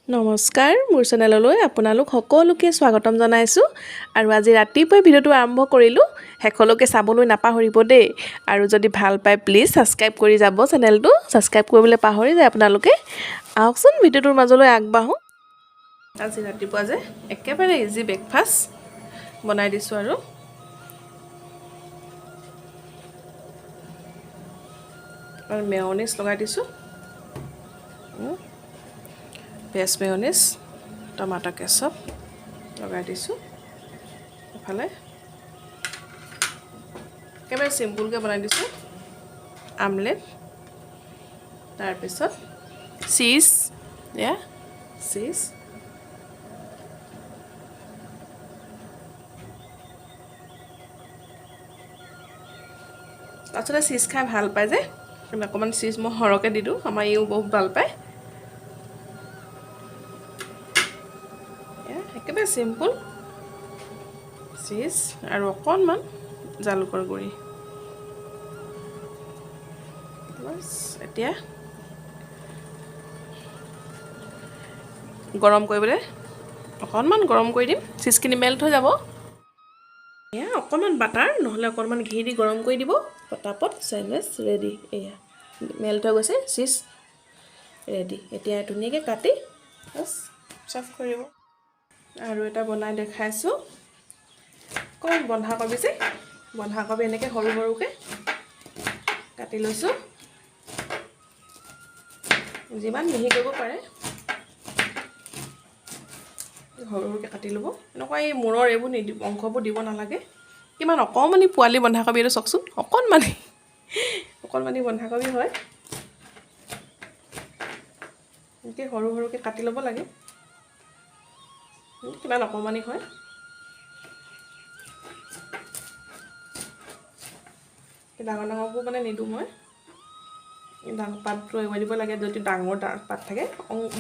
নমস্কাৰ, মোৰ চেনেললৈ আপোনালোক সকলোকে স্বাগতম জনাইছোঁ। আৰু আজি ৰাতিপুৱাই ভিডিঅ'টো আৰম্ভ কৰিলোঁ, শেষলৈকে চাবলৈ নাপাহৰিব দেই। আৰু যদি ভাল পায়, প্লিজ ছাবস্ক্ৰাইব কৰি যাব। চেনেলটো ছাবস্ক্ৰাইব কৰিবলৈ পাহৰি যায় আপোনালোকে। আহকচোন, ভিডিঅ'টোৰ মাজলৈ আগবাঢ়োঁ। আজি ৰাতিপুৱা যে একেবাৰে ইজি ব্ৰেকফাষ্ট বনাই দিছোঁ আৰু মেয়নিজ লগাই দিছোঁ, ভেজ মেয়নিজ, টমাটো কেচপ লগাই দিছোঁ এফালে। একেবাৰে চিম্পুলকৈ বনাই দিছোঁ। আমলেট, তাৰপিছত চীজ, এয়া চীজ। আচলতে চীজ খাই ভাল পায় যে, অকণমান চীজ মই সৰহকৈ দি দিওঁ। আমাৰ ইও বহুত ভাল পায়। একেবাৰে চিম্পুল, চীজ আৰু অকণমান জালুকৰ গুড়ি, বাছ। এতিয়া গৰম কৰিবলৈ অকণমান গৰম কৰি দিম, চীজখিনি মেল্ট হৈ যাব। এয়া অকণমান বাটাৰ নহ'লে অকণমান ঘি দি গৰম কৰি দিব। পটাপট চেণ্ডউইচ ৰেডি। এয়া মেল্ট হৈ গৈছে, চীজ ৰেডি। এতিয়া ধুনীয়াকৈ কাটি বাছ চাৰ্ভ কৰিব। আৰু এটা বনাই দেখাইছোঁ। অকণমান বন্ধাকবি যে, বন্ধাকবি এনেকৈ সৰু সৰুকৈ কাটি লৈছোঁ। যিমান মিহি কৰিব পাৰে সৰু সৰুকৈ কাটি ল'ব। এনেকুৱা এই মূৰৰ এইবোৰ নিদিব, অংশবোৰ দিব নালাগে। কিমান অকণমানি পোৱালি বন্ধাকবি এইটো চাওকচোন, অকণমানি অকণমানি বন্ধাকবি হয়। এনেকৈ সৰু সৰুকৈ কাটি ল'ব লাগে। কিমান অকণমানি হয়। ডাঙৰ ডাঙৰবোৰ মানে নিদিওঁ মই। ডাঙৰ পাতটো এৰুৱাই দিব লাগে যদি ডাঙৰ পাত থাকে।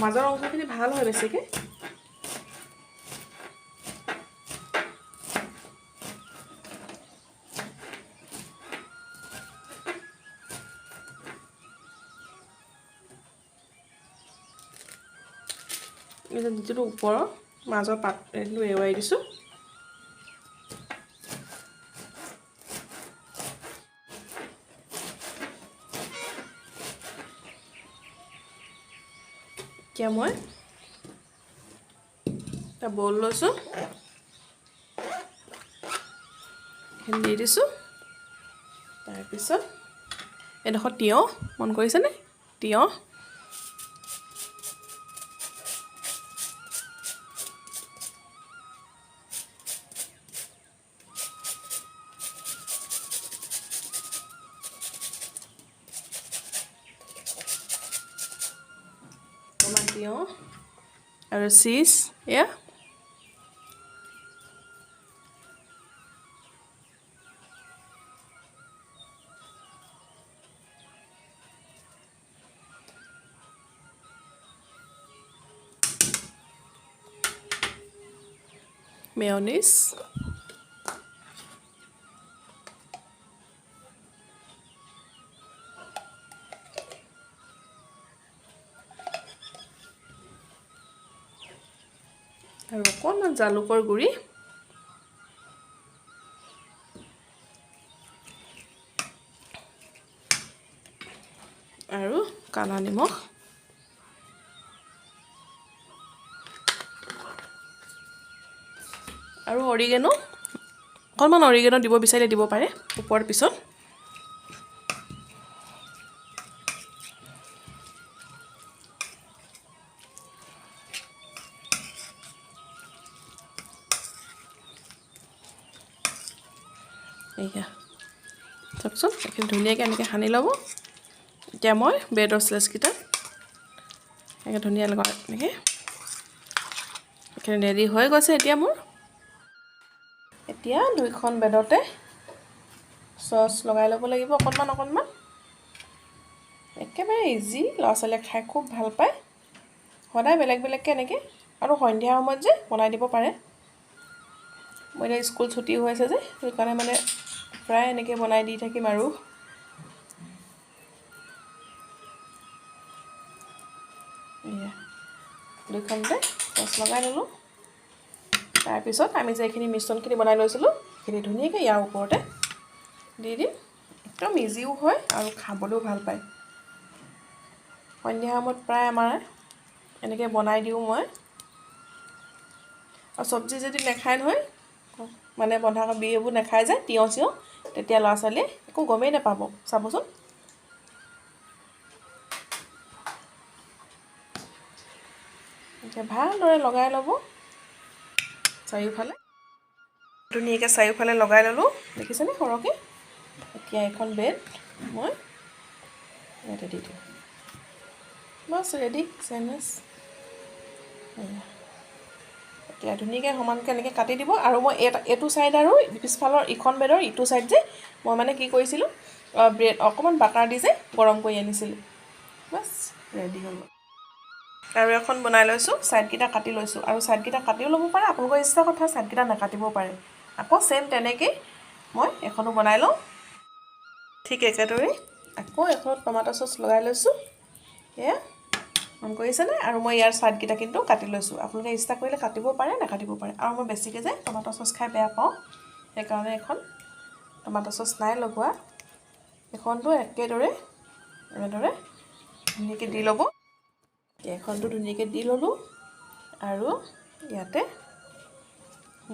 মাজৰ অংশখিনি ভাল হয় বেছিকৈ। যিটো ওপৰৰ মাজৰ পাত, এইটো এৰুৱাই দিছোঁ। এতিয়া মই এটা বৌল লৈছোঁ, দি দিছোঁ। তাৰপিছত এইডোখৰ তিয়ঁহ, মন কৰিছেনে? তিয়ঁহ অকণমান, তিয়ঁহ আৰু চীজ। এয়া মেয়নিজ, আৰু অকণমান জালুকৰ গুড়ি, আৰু কালা নিমখ। আৰু অৰিগেনো, অকণমান অৰিগেনো দিব বিচাৰিলে দিব পাৰে ওপৰত পিছত। এইয়া চাওকচোন, এইখিনি ধুনীয়াকৈ এনেকৈ সানি ল'ব। এতিয়া মই ব্ৰেডৰ শ্লাইচকেইটা এনেকৈ ধুনীয়া লগাই এনেকৈ এইখিনি ৰেডি হৈ গৈছে। এতিয়া মোৰ এতিয়া দুইখন ব্ৰেডতে চচ লগাই ল'ব লাগিব অকণমান অকণমান। একেবাৰে ইজি, ল'ৰা ছোৱালীয়ে খাই খুব ভাল পায়। সদায় বেলেগ বেলেগকৈ এনেকৈ আৰু সন্ধিয়া সময়ত যে বনাই দিব পাৰে। মই এতিয়া স্কুল ছুটি হৈ আছে যে, সেইকাৰণে মানে প্ৰায় এনেকৈ বনাই দি থাকিম। আৰু এয়া দুইখনতে চচ লগাই ল'লোঁ। তাৰপিছত আমি যে এইখিনি মিশ্ৰণখিনি বনাই লৈছিলোঁ, সেইখিনি ধুনীয়াকৈ ইয়াৰ ওপৰতে দি দিম। একদম ইজিও হয় আৰু খাবলৈও ভাল পায়। সন্ধিয়া সময়ত প্ৰায় আমাৰ এনেকৈ বনাই দিওঁ মই। আৰু চব্জি যদি নাখায় নহয়, মানে বন্ধাকবি এইবোৰ নাখায় যে, তিয়ঁহ চিয়ঁহ, তেতিয়া ল'ৰা ছোৱালীয়ে একো গমেই নাপাব, চাবচোন। এতিয়া ভালদৰে লগাই ল'ব চাৰিওফালে, ধুনীয়াকৈ চাৰিওফালে লগাই ল'লোঁ, দেখিছেনে সৰহকৈ। এতিয়া এখন ব্ৰেড মই ইয়াতে দি দিওঁ, বাছ ৰেডি চেণ্ডউইচ। এতিয়া ধুনীয়াকৈ সমানকৈ এনেকৈ কাটি দিব। আৰু মই এটা এইটো ছাইড আৰু পিছফালৰ ইখন বেডৰ ইটো ছাইড যে মই মানে কি কৰিছিলোঁ, ব্ৰেড অকণমান বাটাৰ দি যে গৰম কৰি আনিছিলোঁ, বাছ ৰেডি হৈ গ'ল। আৰু এখন বনাই লৈছোঁ, ছাইডকেইটা কাটি লৈছোঁ। আৰু ছাইডকেইটা কাটিও ল'ব পাৰে, আপোনালোকৰ ইচ্ছা কথা, ছাইডকেইটা নাকাটিবও পাৰে। আকৌ ছেইম তেনেকেই মই এখনো বনাই লওঁ। ঠিক একেদৰে আকৌ এখনত টমাটো চচ লগাই লৈছোঁ। এয়া মন কৰিছেনে? আৰু মই ইয়াৰ ছাইডকেইটা কিন্তু কাটি লৈছোঁ। আপোনালোকে ইচ্ছা কৰিলে কাটিব পাৰে, নাকাটিব পাৰে। আৰু মই বেছিকৈ যে টমাটো চচ খাই বেয়া পাওঁ, সেইকাৰণে এখন টমাটো চচ নাই লগোৱা। এখনটো একেদৰে এনেদৰে ধুনীয়াকৈ দি ল'ব। এখনটো ধুনীয়াকৈ দি ল'লোঁ। আৰু ইয়াতে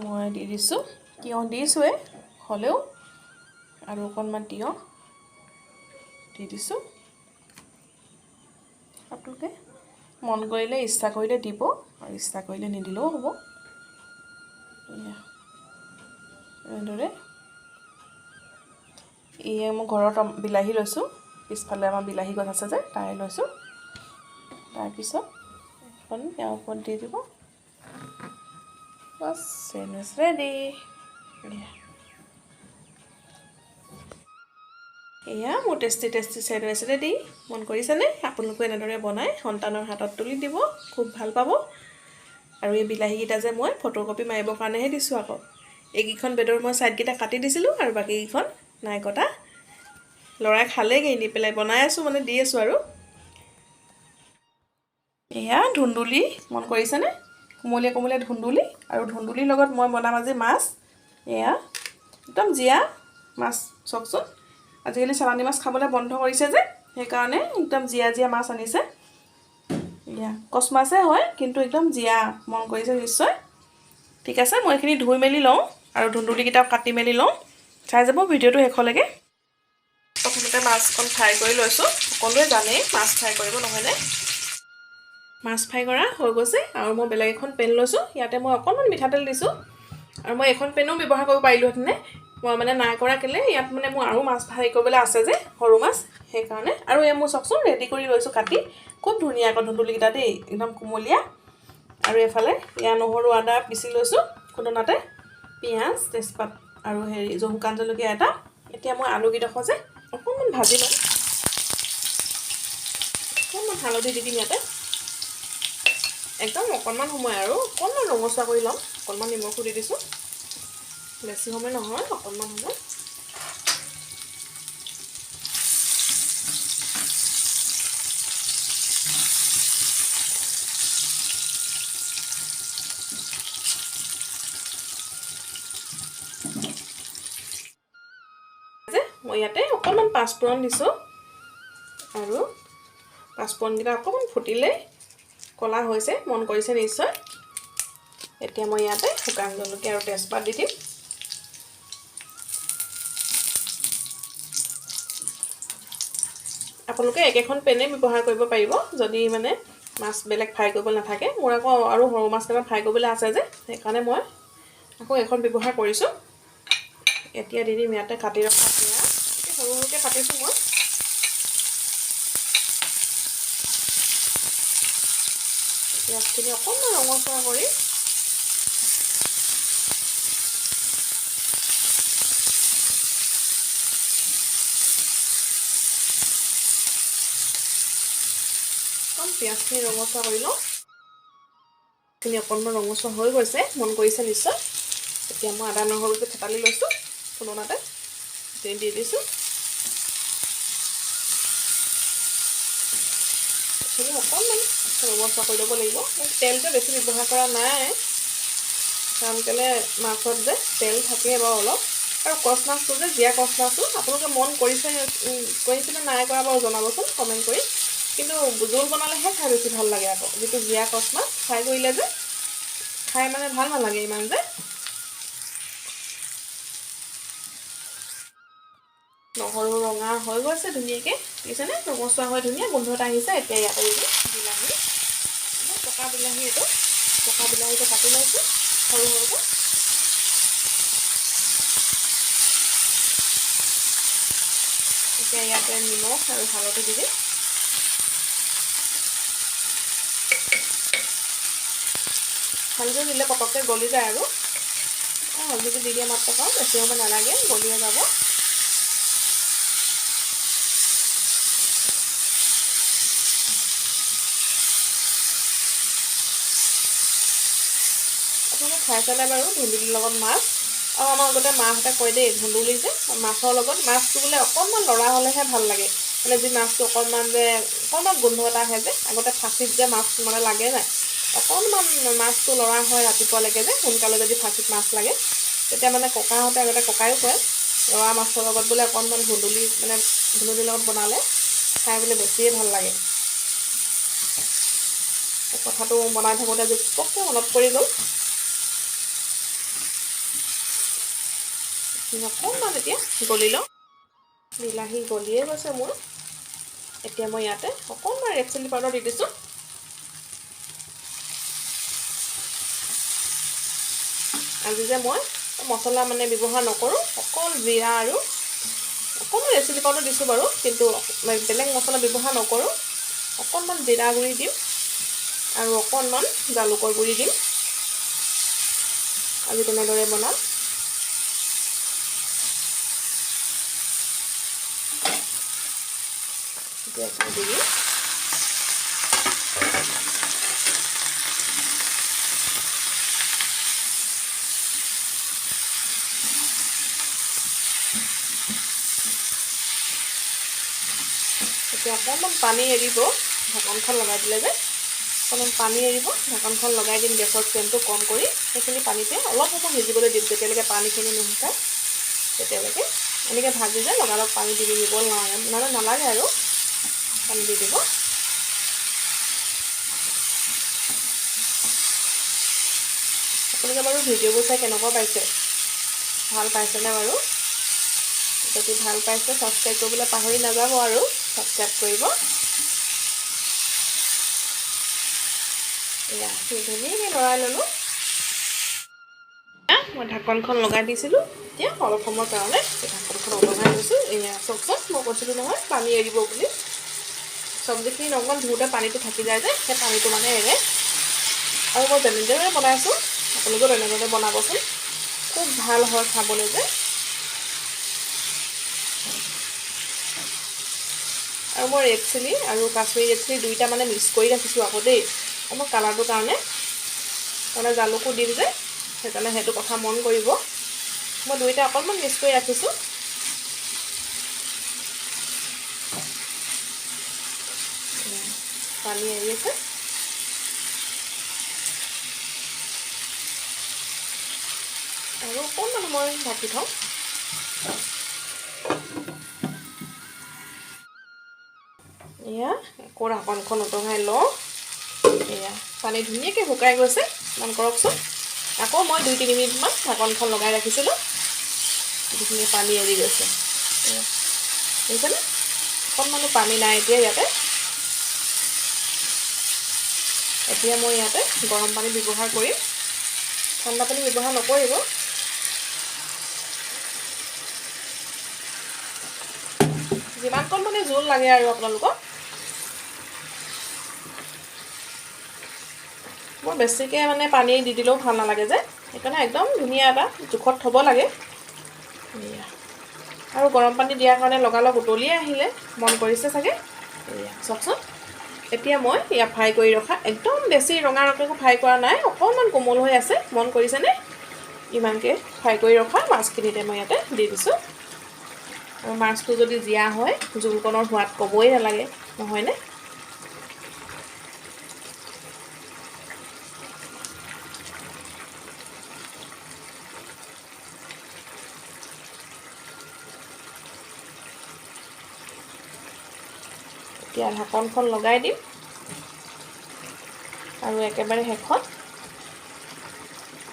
মই দি দিছোঁ তিয়ঁহ, দিছোঁৱে হ'লেও আৰু অকণমান তিয়ঁহ দি দিছোঁ। আপোনালোকে মন কৰিলে ইচ্ছা কৰিলে দিব, আৰু ইচ্ছা কৰিলে নিদিলেও হ'ব। এনেদৰে এয়া মই ঘৰত বিলাহী লৈছোঁ, পিছফালে আমাৰ বিলাহী গছ আছে যে তাৰে লৈছোঁ। তাৰপিছত এখন ইয়াৰ ওপৰত দি দিব, বাছ চেণ্ডউইচ ৰেডি। এয়া মোৰ টেষ্টি টেষ্টি চেণ্ডউইচ ৰেডি। মন কৰিছেনে? আপোনালোকে এনেদৰে বনাই সন্তানৰ হাতত তুলি দিব, খুব ভাল পাব। আৰু এই বিলাহীকেইটা যে মই ফটোকপি মাৰিবৰ কাৰণেহে দিছোঁ। আকৌ এইকেইখন বেডৰ মই ছাইডকেইটা কাটি দিছিলোঁ আৰু বাকীকেইখন নাই কটা। ল'ৰাই খালেগৈ নি পেলাই, বনাই আছোঁ মানে দি আছোঁ। আৰু এয়া ধুন্দুলি, মন কৰিছেনে? কোমলীয়া কোমলীয়া ধুন্দুলি। আৰু ধুন্দুলিৰ লগত মই বনাম আজি মাছ। এয়া একদম জীয়া মাছ, চাওকচোন। আজিকালি চালানী মাছ খাবলৈ বন্ধ কৰিছে যে, সেইকাৰণে একদম জীয়া জীয়া মাছ আনিছে। এয়া কচ মাছে হয়, কিন্তু একদম জীয়া, মন কৰিছে নিশ্চয়। ঠিক আছে, মই এইখিনি ধুই মেলি লওঁ আৰু ধুন্দুলিকেইটাও কাটি মেলি লওঁ। চাই যাব ভিডিঅ'টো শেষলৈকে। প্ৰথমতে মাছখন ফ্ৰাই কৰি লৈছোঁ। সকলোৱে জানেই মাছ ফ্ৰাই কৰিব, নহয়নে? মাছ ফ্ৰাই কৰা হৈ গৈছে। আৰু মই বেলেগ এখন পেন লৈছোঁ, ইয়াতে মই অকণমান মিঠাতেল দিছোঁ। আৰু মই এখন পেনো ব্যৱহাৰ কৰিব পাৰিলোঁহেঁতেনে, মই মানে নাই কৰা কেলৈ, ইয়াত মানে মোৰ আৰু মাছ ফ্ৰাই কৰিবলৈ আছে যে, সৰু মাছ, সেইকাৰণে। আৰু এই মোৰ চাওকচোন ৰেডি কৰি লৈছোঁ কাটি, খুব ধুনীয়া আকৌ ধুন্দুলিকেইটা দেই, একদম কোমলীয়া। আৰু এইফালে এয়া নহৰু আদা পিচি লৈছোঁ খুন্দনাতে, পিঁয়াজ, তেজপাত আৰু হেৰি শুকান জলকীয়া এটা। এতিয়া মই আলুকেইডোখৰ যে অকণমান ভাজি ল'ম, অকণমান হালধি দি দিম ইয়াতে, একদম অকণমান সময় আৰু অকণমান ৰঙচুৱা কৰি ল'ম। অকণমান নিমখো দি দিছোঁ, বেছি সময় নহয়, অকণমান সময়। যে মই ইয়াতে অকণমান পাঁচফোৰণ দিছোঁ, আৰু পাঁচফোৰণকেইটা অকণমান ফুটিলে ক'লা হৈছে, মন কৰিছে নিশ্চয়। এতিয়া মই ইয়াতে শুকান জলকীয়া আৰু তেজপাত দি দিম। আপোনালোকে একেখন পেনে ব্যৱহাৰ কৰিব পাৰিব, যদি মানে মাছ বেলেগ ফ্ৰাই কৰিব নাথাকে। মোৰ আকৌ আৰু সৰু মাছ কেইটা ফ্ৰাই কৰিবলৈ আছে যে, সেইকাৰণে মই আকৌ এখন ব্যৱহাৰ কৰিছোঁ। এতিয়া দি দিম ইয়াতে কাটি ৰখা পিঁয়াজ, সৰু সৰুকৈ কাটিছোঁ মই। পিঁয়াজখিনি অকণমান ৰঙচুৱা কৰি পিঁয়াজখিনি ৰঙচুৱা কৰি লওঁ। খিনি অকণমান ৰঙচুৱা হৈ গৈছে, মন কৰিছে নিশ্চয়। এতিয়া মই আদা নহৰুটো থেতালি লৈছোঁ খুন্দনাতে, দি দিছোঁ। এইখিনি অকণমান ৰঙচুৱা কৰি ল'ব লাগিব। তেলটো বেছি ব্যৱহাৰ কৰা নাই, কাৰণ কেলৈ মাছত যে তেল থাকে বাৰু অলপ। আৰু কচ মাছটো যে জীয়া কচ মাছটো আপোনালোকে মন কৰিছেনে নাই কৰা বাৰু জনাবচোন কমেণ্ট কৰি। কিন্তু জোল বনালেহে খাই বেছি ভাল লাগে আকৌ, যিটো জীয়া কচ মাছ ফ্ৰাই কৰিলে যে খাই মানে ভাল নালাগে ইমান যে। নহৰু ৰঙা হৈ গৈছে ধুনীয়াকৈ, দেখিছেনে ৰঙচুৱা হৈ ধুনীয়া গোন্ধ এটা আহিছে। এতিয়া ইয়াতে দি দিম বিলাহী, পকা বিলাহী, এইটো পকা বিলাহীটো কাটি লৈছোঁ সৰু সৰুকৈ। এতিয়া ইয়াতে নিমখ আৰু হালধি দি দিম। হালধি দিলে পটককৈ গলি যায় আৰু হালধিটো দি দিয়া মাত্ৰ বেছি সময় নালাগে, গলিয়ে যাব। আপোনালোকে খাই চালে বাৰু ধুন্দুলিৰ লগত মাছ। আৰু আমাৰ আগতে মাহঁতে কয় দেই, ধুন্দুলি যে মাছৰ লগত মাছটো বোলে অকণমান লৰা হ'লেহে ভাল লাগে, মানে যি মাছটো অকণমান যে অকণমান গোন্ধ এটা আহে যে, আগতে ফাঁচিত যে মাছ মানে লাগে নাই, অকণমান মাছটো লৰা হয় ৰাতিপুৱালৈকে যে সোনকালে যদি ফাঁচিত মাছ লাগে, তেতিয়া মানে ককাহঁতে আগতে ককায়ো কয় লৰা মাছৰ লগত বোলে অকণমান ধুন্দুলি মানে ধুন্দুলিৰ লগত বনালে খাই বোলে বেছিয়ে ভাল লাগে। কথাটো বনাই থাকোঁতে আজি পটককৈ মনত পৰি গ'ল। অকণমান এতিয়া গলি লওঁ, বিলাহী গলিয়ে গৈছে মোৰ। এতিয়া মই ইয়াতে অকণমান ৰেড চিলি পাউডাৰ দি দিছোঁ। আজি যে মই মছলা মানে ব্যৱহাৰ নকৰোঁ, অকল জিৰা আৰু অকণমান ৰেড চিলি পাউডাৰ দিছোঁ বাৰু, কিন্তু বেলেগ মছলা ব্যৱহাৰ নকৰোঁ। অকণমান জিৰা গুড়ি দিম আৰু অকণমান জালুকৰ গুড়ি দিম। আজি তেনেদৰে বনাম। দি দিম। এতিয়া অকণমান পানী এৰিব, ঢাকনখন লগাই দিলে যে অকণমান পানী এৰিব, ঢাকনখন লগাই দিম। গেছৰ ফ্লেমটো কম কৰি সেইখিনি পানীতে অলপ সময় সিজিবলৈ দিম, যেতিয়ালৈকে পানীখিনি নুশুকায় তেতিয়ালৈকে। এনেকৈ ভাজি যে লগালগ পানী দি দিব নালাগে, মানে নালাগে আৰু পানী দি দিব। আপোনালোকে বাৰু ভিডিঅ'বোৰ চাই কেনেকুৱা পাইছে, ভাল পাইছেনে বাৰু? যদি ভাল পাইছে ছাবস্ক্ৰাইব কৰিবলৈ পাহৰি নাযাব আৰু ছাবস্ক্ৰাইব কৰিব। এয়া ধুনীয়াকৈ লৰাই ল'লোঁ, মই ঢাকনখন লগাই দিছিলোঁ। এতিয়া অলপ সময়ৰ কাৰণে ঢাকনখন লগাই লৈছোঁ। এয়া চাওকচোন, মই কৈছিলোঁ নহয় পানী এৰিব বুলি। চব্জিখিনি অকণমান ধুওঁতে পানীটো থাকি যায় যে, সেই পানীটো মানে এৰে। আৰু মই যেনেদৰে বনাইছোঁ আপোনালোকেও তেনেদৰে বনাবচোন, খুব ভাল হয় খাবলৈ যে। আৰু মই ৰেড চিলি আৰু কাশ্মীৰী ৰেড চিলি দুইটা মানে মিক্স কৰি ৰাখিছোঁ আকৌ দেই, অকণমান কালাৰটোৰ কাৰণে, মানে জালুকো দিম যে, সেইকাৰণে সেইটো কথা মন কৰিব। মই দুইটা অকণমান মিক্স কৰি ৰাখিছোঁ। পানী এৰি আছে। আৰু অকণমান সময় ঢাকি থওঁ। এয়া আকৌ ঢাকনখন উদঙাই লওঁ। এয়া পানী ধুনীয়াকৈ শুকাই গৈছে, মন কৰকচোন। আকৌ মই 2-3 মিনিটমান ঢাকনখন লগাই ৰাখিছিলোঁ, যিখিনি পানী এৰি গৈছে। দেখিছেনে, অকণমানো পানী নাই এতিয়া ইয়াতে। এতিয়া মই ইয়াতে গৰম পানী ব্যৱহাৰ কৰিম, ঠাণ্ডা পানী ব্যৱহাৰ নকৰিব। যিমানকণ মানে জোল লাগে আৰু আপোনালোকক। বৰ বেছিকৈ মানে পানী দি দিলেও ভাল নালাগে যে, সেইকাৰণে একদম ধুনীয়া এটা জোখত থ'ব লাগে। আৰু গৰম পানী দিয়াৰ কাৰণে লগালগ উতলিয়ে আহিলে, মন কৰিছে চাগে। এয়া চাওকচোন, এতিয়া মই ইয়াত ফ্ৰাই কৰি ৰখা, একদম বেছি ৰঙা ৰঙাকৈ ফ্ৰাই কৰা নাই, অকণমান কোমল হৈ আছে, মন কৰিছেনে? ইমানকৈ ফ্ৰাই কৰি ৰখা মাছখিনিতে মই ইয়াতে দি দিছোঁ। আৰু মাছটো যদি জীয়া হয় জোলকণৰ সোৱাদ ক'বই নালাগে, নহয়নে? এতিয়া ঢাকনখন লগাই দিম আৰু একেবাৰে শেষত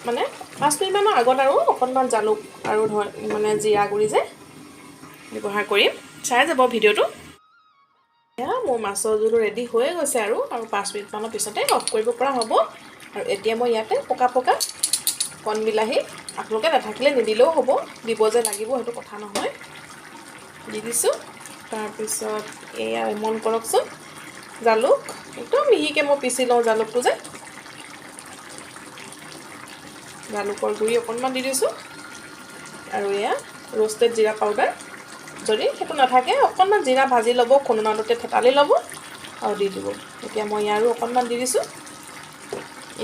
মানে 5 মিনিটমানৰ আগত আৰু অকণমান জালুক আৰু মানে জিৰা গুড়ি যে ব্যৱহাৰ কৰিম। চাই যাব ভিডিঅ'টো। এয়া মোৰ মাছৰ জোলো ৰেডি হৈয়ে গৈছে আৰু আৰু 5 মিনিটমানৰ পিছতে অফ কৰিব পৰা হ'ব। আৰু এতিয়া মই ইয়াতে পকা পকা কণ বিলাহী, আপোনালোকে নাথাকিলে নিদিলেও হ'ব, দিব যে লাগিব সেইটো কথা নহয়, দি দিছোঁ। তাৰপিছত এয়া মন কৰকচোন, জালুক একদম মিহিকৈ মই পিচি লওঁ জালুকটো যে, জালুকৰ গুড়ি অকণমান দি দিছোঁ। আৰু এয়া ৰোষ্টেড জিৰা পাউডাৰ, যদি সেইটো নাথাকে অকণমান জিৰা ভাজি ল'ব, খুন্দনাটোতে থেতালি ল'ব আৰু দি দিব। এতিয়া মই ইয়াৰো অকণমান দি দিছোঁ।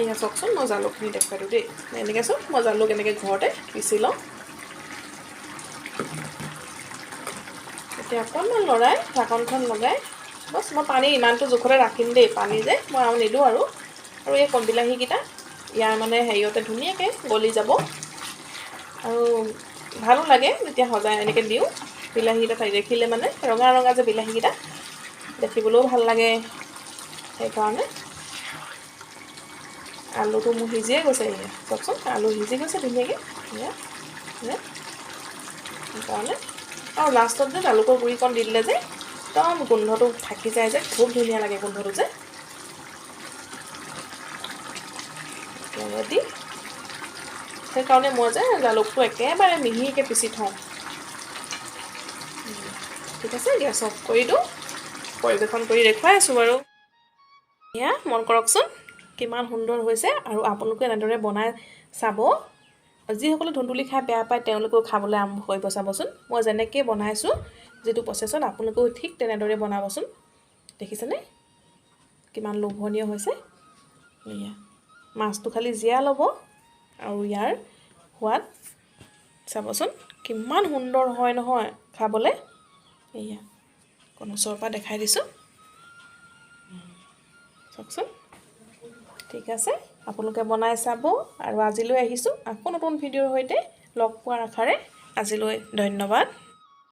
এয়া চাওকচোন, মই জালুকখিনি দেখুৱাই দিওঁ দেই। এনেকৈ চাওক, মই জালুক এনেকৈ ঘৰতে পিচি লওঁ। এতিয়া অকণমান লৰাই ঢাকনখন লগাই বছ মই পানী ইমানটো জোখতে ৰাখিম দেই, পানী যে মই আৰু নিদিওঁ। আৰু আৰু এই কণ বিলাহীকেইটা ইয়াৰ মানে হেৰিয়তে ধুনীয়াকৈ গলি যাব আৰু ভালো লাগে যেতিয়া সজাই এনেকৈ দিওঁ। বিলাহীকেইটা দেখিলে মানে ৰঙা ৰঙা যে বিলাহীকেইটা দেখিবলৈও ভাল লাগে, সেইকাৰণে। আলুটো মোৰ সিজিয়ে গৈছে, এয়া চাওকচোন আলু সিজি গৈছে ধুনীয়াকৈ, এয়া সেইকাৰণে। আৰু লাষ্টত যে জালুকৰ গুড়িকণ দি দিলে যে একদম গোন্ধটো থাকি যায় যে, খুব ধুনীয়া লাগে গোন্ধটো যে। ৰেডি। সেইকাৰণে মই যে জালুকটো একেবাৰে মিহিকৈ পিচি থওঁ। ঠিক আছে, গেছ অফ কৰি দিওঁ, পৰিৱেশন কৰি দেখুৱাই আছোঁ বাৰু। এয়া মন কৰকচোন কিমান সুন্দৰ হৈছে। আৰু আপোনালোকে এনেদৰে বনাই চাব। যিসকলে ধুন্দুলি খাই বেয়া পায় তেওঁলোকেও খাবলৈ আৰম্ভ কৰিব চাবচোন। মই যেনেকৈ বনাইছোঁ যিটো প্ৰচেছত, আপোনালোকেও ঠিক তেনেদৰে বনাবচোন। দেখিছেনে কিমান লোভনীয় হৈছে। এয়া মাছটো খালি জীয়া ল'ব আৰু ইয়াৰ সোৱাদ চাবচোন কিমান সুন্দৰ হয় নহয় খাবলৈ। এয়া অকণ ওচৰৰ পৰা দেখাই দিছোঁ, চাওকচোন। ঠিক আছে, আপোনালোকে বনাই চাব। আৰু আজিলৈ আহিছোঁ, আকৌ নতুন ভিডিঅ'ৰ সৈতে লগ পোৱাৰ আশাৰে আজিলৈ ধন্যবাদ।